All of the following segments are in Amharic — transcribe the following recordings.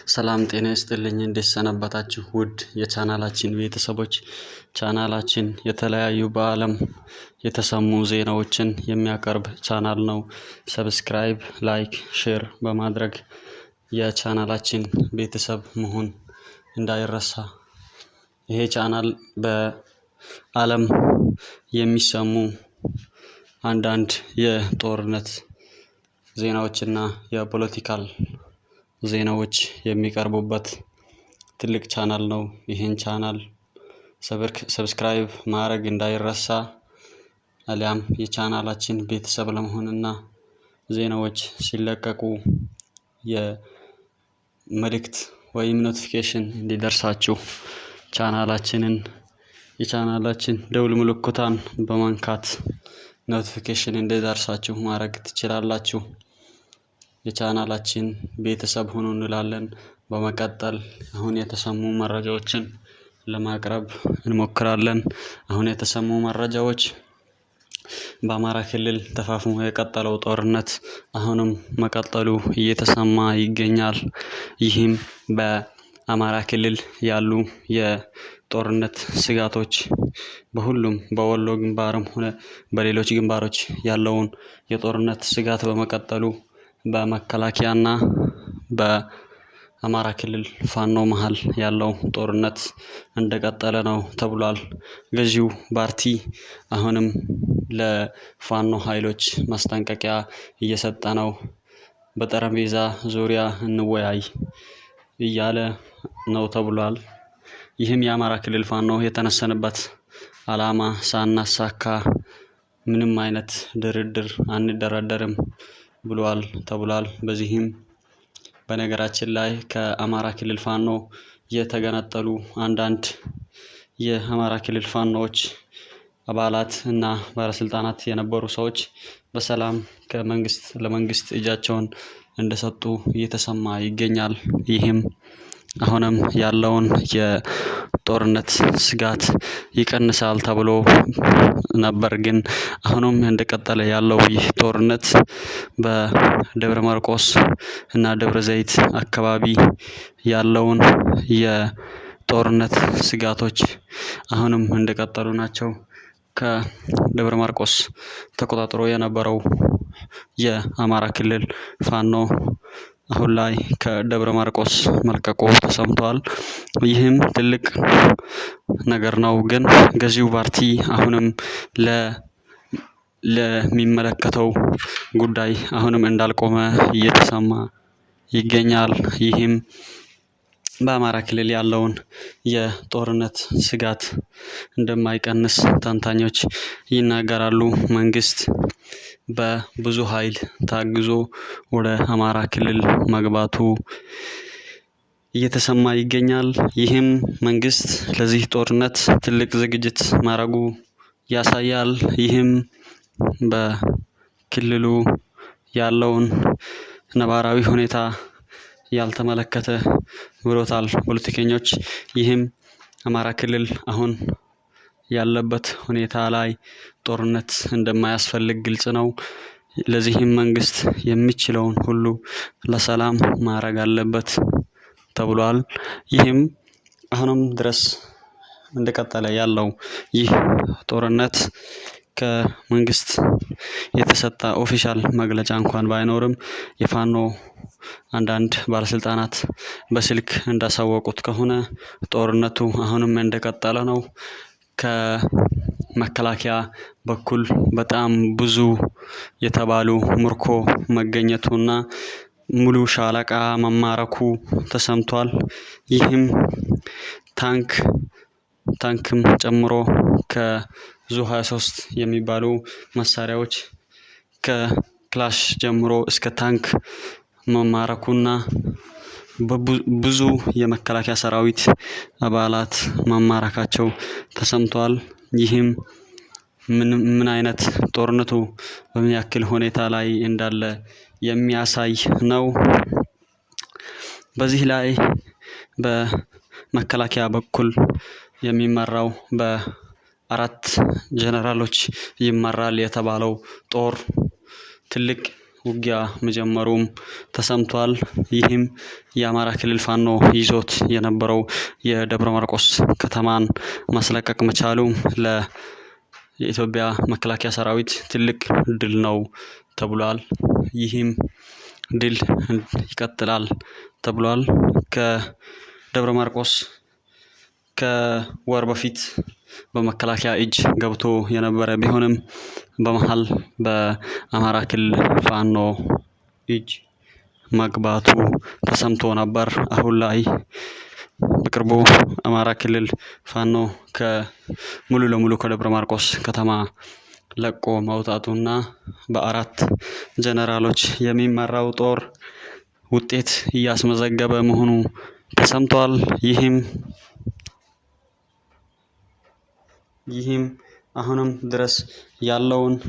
ሰላም ጤና ይስጥልኝ፣ እንዴት ሰነበታችሁ? ውድ የቻናላችን ቤተሰቦች፣ ቻናላችን የተለያዩ በአለም የተሰሙ ዜናዎችን የሚያቀርብ ቻናል ነው። Subscribe፣ like፣ share በማድረግ የቻናላችን ቤተሰብ መሆን እንዳይረሳ። ይሄ ቻናል በአለም የሚሰሙ አንዳንድ የጦርነት ዜናዎችና የ political ዜናዎች የሚቀርቡበት ትልቅ ቻናል ነው። ይህን ቻናል subscribe ማድረግ እንዳይረሳ፣ አሊያም የቻናላችን ቤተሰብ ለመሆንና ዜናዎች ሲለቀቁ የመልእክት ወይም notification እንዲደርሳችሁ ቻናላችንን የቻናላችን ደውል ምልክቷን በመንካት notification እንዲደርሳችሁ ማድረግ ትችላላችሁ። የቻናላችን ቤተሰብ ሁኑ እንላለን። በመቀጠል አሁን የተሰሙ መረጃዎችን ለማቅረብ እንሞክራለን። አሁን የተሰሙ መረጃዎች፣ በአማራ ክልል ተፋፍሞ የቀጠለው ጦርነት አሁንም መቀጠሉ እየተሰማ ይገኛል። ይህም በአማራ ክልል ያሉ የጦርነት ስጋቶች በሁሉም በወሎ ግንባርም ሆነ በሌሎች ግንባሮች ያለውን የጦርነት ስጋት በመቀጠሉ በመከላከያና በአማራ ክልል ፋኖ መሃል ያለው ጦርነት እንደቀጠለ ነው ተብሏል። ገዢው ፓርቲ አሁንም ለፋኖ ኃይሎች ማስጠንቀቂያ እየሰጠ ነው። በጠረጴዛ ዙሪያ እንወያይ እያለ ነው ተብሏል። ይህም የአማራ ክልል ፋኖ የተነሰንበት አላማ ሳናሳካ ምንም አይነት ድርድር አንደራደርም ብሏል ተብሏል። በዚህም በነገራችን ላይ ከአማራ ክልል ፋኖ የተገነጠሉ አንዳንድ የአማራ ክልል ፋኖዎች አባላት እና ባለስልጣናት የነበሩ ሰዎች በሰላም ከመንግስት ለመንግስት እጃቸውን እንደሰጡ እየተሰማ ይገኛል። ይህም አሁንም ያለውን የጦርነት ስጋት ይቀንሳል ተብሎ ነበር፣ ግን አሁንም እንደቀጠለ ያለው ይህ ጦርነት በደብረ ማርቆስ እና ደብረ ዘይት አካባቢ ያለውን የጦርነት ስጋቶች አሁንም እንደቀጠሉ ናቸው። ከደብረ ማርቆስ ተቆጣጥሮ የነበረው የአማራ ክልል ፋኖ አሁን ላይ ከደብረ ማርቆስ መልቀቁ ተሰምቷል። ይህም ትልቅ ነገር ነው። ግን ገዢው ፓርቲ አሁንም ለሚመለከተው ጉዳይ አሁንም እንዳልቆመ እየተሰማ ይገኛል። ይህም በአማራ ክልል ያለውን የጦርነት ስጋት እንደማይቀንስ ተንታኞች ይናገራሉ። መንግስት በብዙ ሀይል ታግዞ ወደ አማራ ክልል መግባቱ እየተሰማ ይገኛል። ይህም መንግስት ለዚህ ጦርነት ትልቅ ዝግጅት ማድረጉ ያሳያል። ይህም በክልሉ ያለውን ነባራዊ ሁኔታ ያልተመለከተ ብሎታል ፖለቲከኞች። ይህም አማራ ክልል አሁን ያለበት ሁኔታ ላይ ጦርነት እንደማያስፈልግ ግልጽ ነው። ለዚህም መንግስት የሚችለውን ሁሉ ለሰላም ማድረግ አለበት ተብሏል። ይህም አሁንም ድረስ እንደቀጠለ ያለው ይህ ጦርነት ከመንግስት የተሰጠ official መግለጫ እንኳን ባይኖርም የፋኖ አንዳንድ ባለስልጣናት በስልክ እንዳሳወቁት ከሆነ ጦርነቱ አሁንም እንደቀጠለ ነው። ከመከላከያ በኩል በጣም ብዙ የተባሉ ምርኮ መገኘቱና ሙሉ ሻለቃ መማረኩ ተሰምቷል። ይህም ታንክ ታንክም ጨምሮ ከዙ 23 የሚባሉ መሳሪያዎች ከክላሽ ጀምሮ እስከ ታንክ መማረኩና ብዙ የመከላከያ ሰራዊት አባላት መማረካቸው ተሰምቷል። ይህም ምን አይነት ጦርነቱ በምን ያክል ሁኔታ ላይ እንዳለ የሚያሳይ ነው። በዚህ ላይ በመከላከያ በኩል የሚመራው በአራት ጀነራሎች ይመራል የተባለው ጦር ትልቅ ውጊያ መጀመሩም ተሰምቷል። ይህም የአማራ ክልል ፋኖ ይዞት የነበረው የደብረ ማርቆስ ከተማን ማስለቀቅ መቻሉ ለኢትዮጵያ መከላከያ ሰራዊት ትልቅ ድል ነው ተብሏል። ይህም ድል ይቀጥላል ተብሏል። ከደብረ ማርቆስ ከወር በፊት በመከላከያ እጅ ገብቶ የነበረ ቢሆንም በመሀል በአማራ ክልል ፋኖ እጅ መግባቱ ተሰምቶ ነበር። አሁን ላይ በቅርቡ አማራ ክልል ፋኖ ከሙሉ ለሙሉ ከደብረ ማርቆስ ከተማ ለቆ መውጣቱና በአራት ጀነራሎች የሚመራው ጦር ውጤት እያስመዘገበ መሆኑ ተሰምቷል። ይህም አሁንም ድረስ ያለውን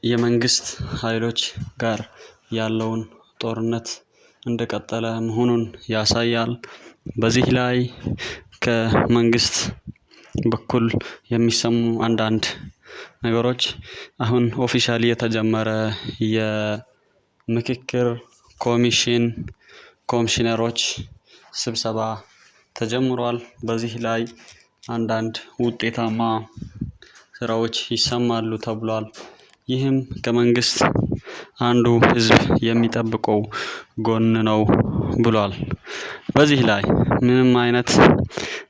የመንግስት ኃይሎች ጋር ያለውን ጦርነት እንደቀጠለ መሆኑን ያሳያል። በዚህ ላይ ከመንግስት በኩል የሚሰሙ አንዳንድ ነገሮች አሁን officially የተጀመረ የምክክር ኮሚሽን ኮሚሽነሮች ስብሰባ ተጀምሯል። በዚህ ላይ አንዳንድ ውጤታማ ስራዎች ይሰማሉ ተብሏል። ይህም ከመንግስት አንዱ ህዝብ የሚጠብቀው ጎን ነው ብሏል። በዚህ ላይ ምንም አይነት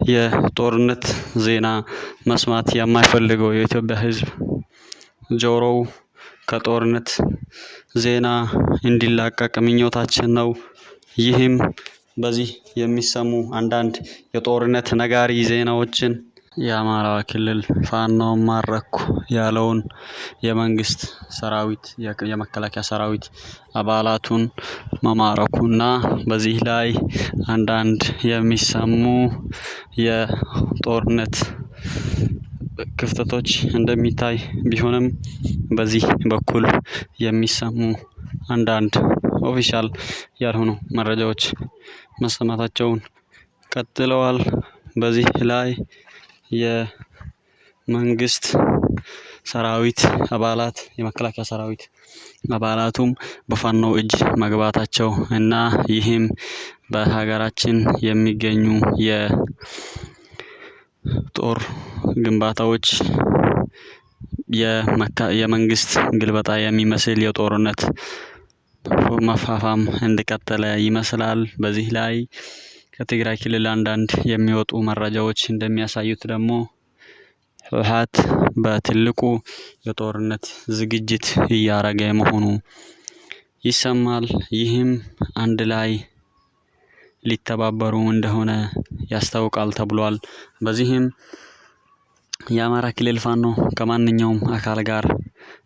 የጦርነት ዜና መስማት የማይፈልገው የኢትዮጵያ ህዝብ ጆሮው ከጦርነት ዜና እንዲላቀቅ ምኞታችን ነው። ይህም በዚህ የሚሰሙ አንዳንድ የጦርነት ነጋሪ ዜናዎችን የአማራ ክልል ፋኖ ማረኩ ያለውን የመንግስት ሰራዊት የመከላከያ ሰራዊት አባላቱን መማረኩና በዚህ ላይ አንዳንድ የሚሰሙ የጦርነት ክፍተቶች እንደሚታይ ቢሆንም በዚህ በኩል የሚሰሙ አንዳንድ official ያልሆኑ መረጃዎች መሰማታቸውን ቀጥለዋል። በዚህ ላይ የመንግስት ሰራዊት አባላት የመከላከያ ሰራዊት አባላቱም በፋኖ እጅ መግባታቸው እና ይህም በሀገራችን የሚገኙ የጦር ግንባታዎች የመንግስት ግልበጣ የሚመስል የጦርነት መፋፋም እንደቀጠለ ይመስላል። በዚህ ላይ ከትግራይ ክልል አንዳንድ የሚወጡ መረጃዎች እንደሚያሳዩት ደግሞ ህወሓት በትልቁ የጦርነት ዝግጅት እያረገ መሆኑ ይሰማል። ይህም አንድ ላይ ሊተባበሩ እንደሆነ ያስታውቃል ተብሏል። በዚህም የአማራ ክልል ፋኖ ከማንኛውም አካል ጋር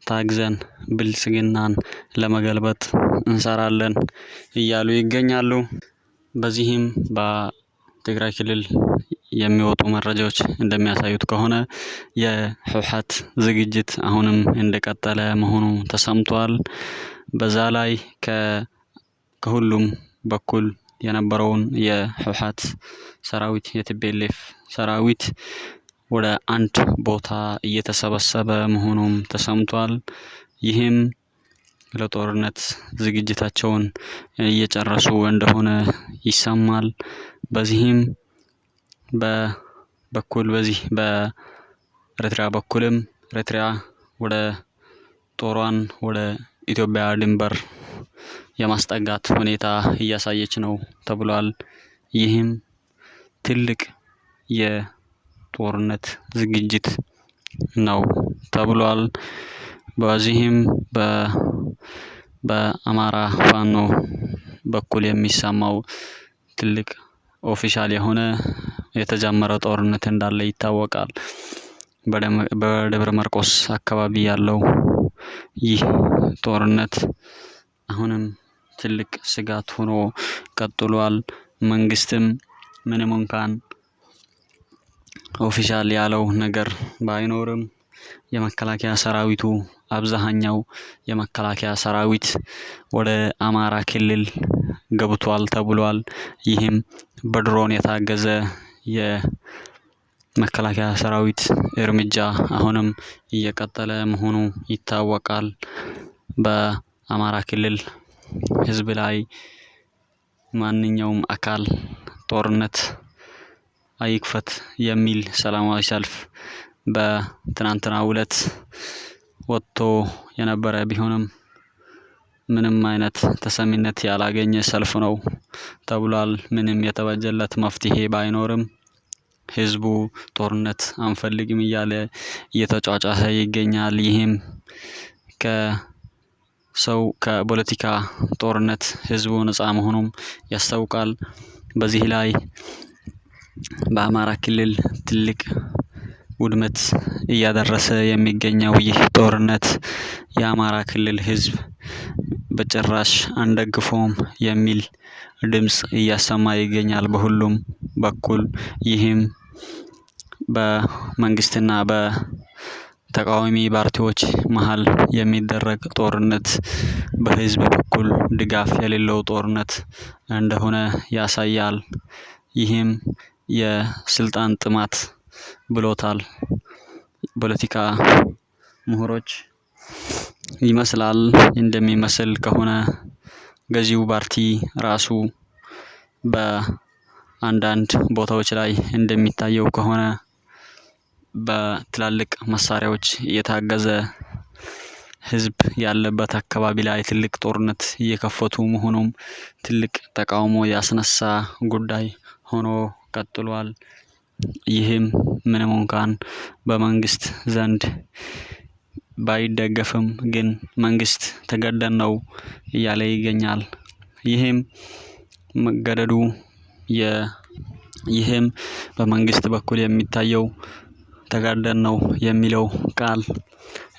ታግዘን ብልጽግናን ለመገልበጥ እንሰራለን እያሉ ይገኛሉ። በዚህም በትግራይ ክልል የሚወጡ መረጃዎች እንደሚያሳዩት ከሆነ የህወሓት ዝግጅት አሁንም እንደቀጠለ መሆኑ ተሰምቷል። በዛ ላይ ከሁሉም በኩል የነበረውን የህወሓት ሰራዊት የ TPLF ሰራዊት ወደ አንድ ቦታ እየተሰበሰበ መሆኑም ተሰምቷል። ይህም ለጦርነት ዝግጅታቸውን እየጨረሱ እንደሆነ ይሰማል። በዚህም በኩል በዚህ በኤርትራ በኩልም ኤርትራ ወደ ጦሯን ወደ ኢትዮጵያ ድንበር የማስጠጋት ሁኔታ እያሳየች ነው ተብሏል። ይህም ትልቅ የጦርነት ዝግጅት ነው ተብሏል። በዚህም በአማራ ፋኖ በኩል የሚሰማው ትልቅ official የሆነ የተጀመረ ጦርነት እንዳለ ይታወቃል። በደብረ ማርቆስ አካባቢ ያለው ይህ ጦርነት አሁንም ትልቅ ስጋት ሆኖ ቀጥሏል። መንግስትም ምንም እንኳን official ያለው ነገር ባይኖርም የመከላከያ ሰራዊቱ አብዛኛው የመከላከያ ሰራዊት ወደ አማራ ክልል ገብቷል ተብሏል። ይህም በድሮን የታገዘ የመከላከያ ሰራዊት እርምጃ አሁንም እየቀጠለ መሆኑ ይታወቃል። በአማራ ክልል ህዝብ ላይ ማንኛውም አካል ጦርነት አይክፈት የሚል ሰላማዊ ሰልፍ በትናንትናው እለት ወጥቶ የነበረ ቢሆንም ምንም አይነት ተሰሚነት ያላገኘ ሰልፍ ነው ተብሏል። ምንም የተበጀለት መፍትሄ ባይኖርም ህዝቡ ጦርነት አንፈልግም እያለ እየተጫጫኸ ይገኛል። ይህም ከሰው ከፖለቲካ ጦርነት ህዝቡ ነፃ መሆኑም ያስታውቃል። በዚህ ላይ በአማራ ክልል ትልቅ ውድመት እያደረሰ የሚገኘው ይህ ጦርነት የአማራ ክልል ህዝብ በጭራሽ አንደግፈውም የሚል ድምጽ እያሰማ ይገኛል በሁሉም በኩል። ይህም በመንግስትና በተቃዋሚ ፓርቲዎች መሃል የሚደረግ ጦርነት በህዝብ በኩል ድጋፍ የሌለው ጦርነት እንደሆነ ያሳያል። ይህም የስልጣን ጥማት ብሎታል ፖለቲካ ምሁሮች ይመስላል። እንደሚመስል ከሆነ ገዢው ፓርቲ ራሱ በአንዳንድ ቦታዎች ላይ እንደሚታየው ከሆነ በትላልቅ መሳሪያዎች የታገዘ ህዝብ ያለበት አካባቢ ላይ ትልቅ ጦርነት እየከፈቱ መሆኑም ትልቅ ተቃውሞ ያስነሳ ጉዳይ ሆኖ ቀጥሏል። ይህም ምንም እንኳን በመንግስት ዘንድ ባይደገፍም ግን መንግስት ተገደን ነው እያለ ይገኛል። ይህም መገደዱ ይህም በመንግስት በኩል የሚታየው ተጋደን ነው የሚለው ቃል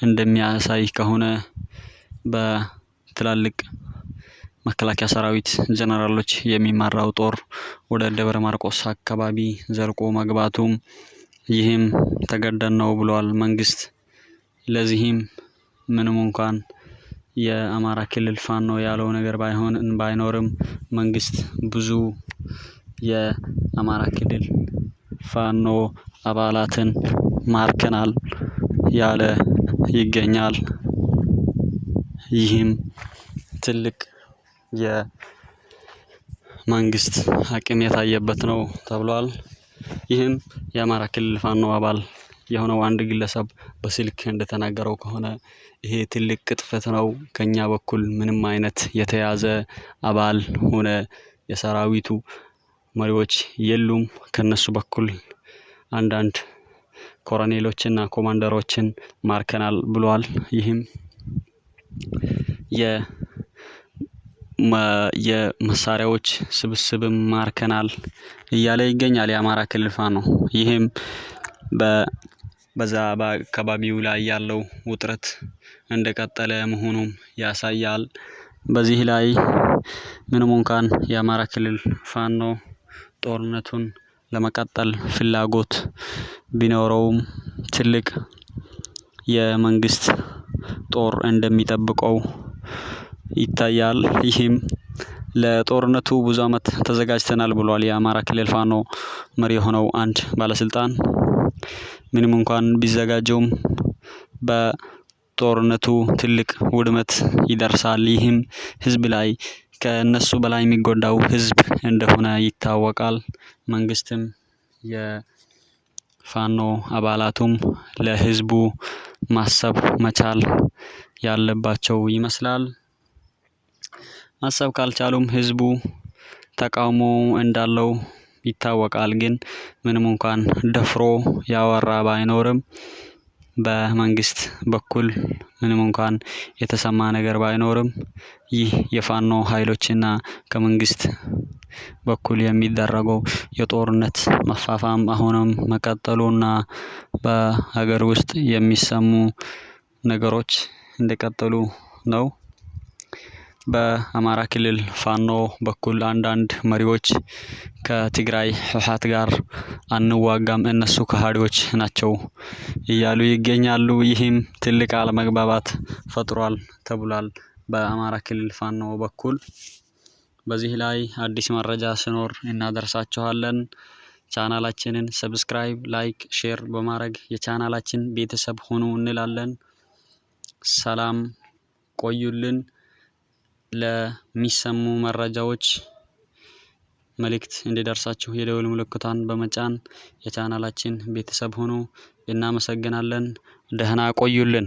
እንደሚያሳይ ከሆነ በትላልቅ መከላከያ ሰራዊት ጀነራሎች የሚመራው ጦር ወደ ደብረ ማርቆስ አካባቢ ዘልቆ መግባቱም ይህም ተገደን ነው ብሏል መንግስት። ለዚህም ምንም እንኳን የአማራ ክልል ፋኖ ያለው ነገር ባይሆን ባይኖርም መንግስት ብዙ የአማራ ክልል ፋኖ አባላትን ማርከናል ያለ ይገኛል። ይህም ትልቅ የመንግስት አቅም የታየበት ነው ተብሏል። ይህም የአማራ ክልል ፋኖ አባል የሆነው አንድ ግለሰብ በስልክ እንደተናገረው ከሆነ ይሄ ትልቅ ቅጥፈት ነው። ከእኛ በኩል ምንም አይነት የተያዘ አባል ሆነ የሰራዊቱ መሪዎች የሉም። ከእነሱ በኩል አንዳንድ ኮረኔሎችንና ኮማንደሮችን ማርከናል ብሏል። ይህም የ የመሳሪያዎች ስብስብም ማርከናል እያለ ይገኛል የአማራ ክልል ፋኖ። ይህም በዛ በአካባቢው ላይ ያለው ውጥረት እንደቀጠለ መሆኑም ያሳያል። በዚህ ላይ ምንም እንኳን የአማራ ክልል ፋኖ ጦርነቱን ለመቀጠል ፍላጎት ቢኖረውም ትልቅ የመንግስት ጦር እንደሚጠብቀው ይታያል። ይህም ለጦርነቱ ብዙ አመት ተዘጋጅተናል ብሏል የአማራ ክልል ፋኖ መሪ የሆነው አንድ ባለስልጣን። ምንም እንኳን ቢዘጋጀውም በጦርነቱ ትልቅ ውድመት ይደርሳል። ይህም ህዝብ ላይ ከእነሱ በላይ የሚጎዳው ህዝብ እንደሆነ ይታወቃል። መንግስትም የፋኖ አባላቱም ለህዝቡ ማሰብ መቻል ያለባቸው ይመስላል። ማሰብ ካልቻሉም ህዝቡ ተቃውሞ እንዳለው ይታወቃል። ግን ምንም እንኳን ደፍሮ ያወራ ባይኖርም በመንግስት በኩል ምንም እንኳን የተሰማ ነገር ባይኖርም ይህ የፋኖ ሀይሎችና ከመንግስት በኩል የሚደረገው የጦርነት መፋፋም አሁንም መቀጠሉና በሀገር ውስጥ የሚሰሙ ነገሮች እንደቀጠሉ ነው። በአማራ ክልል ፋኖ በኩል አንዳንድ መሪዎች ከትግራይ ህወሓት ጋር አንዋጋም እነሱ ከሀዲዎች ናቸው እያሉ ይገኛሉ። ይህም ትልቅ አለመግባባት ፈጥሯል ተብሏል በአማራ ክልል ፋኖ በኩል። በዚህ ላይ አዲስ መረጃ ሲኖር እናደርሳችኋለን። ቻናላችንን subscribe፣ like፣ share በማድረግ የቻናላችን ቤተሰብ ሁኑ እንላለን። ሰላም ቆዩልን። ለሚሰሙ መረጃዎች መልእክት እንዲደርሳችሁ የደወል ምልክቷን በመጫን የቻናላችን ቤተሰብ ሁኑ። እናመሰግናለን። ደህና ቆዩልን።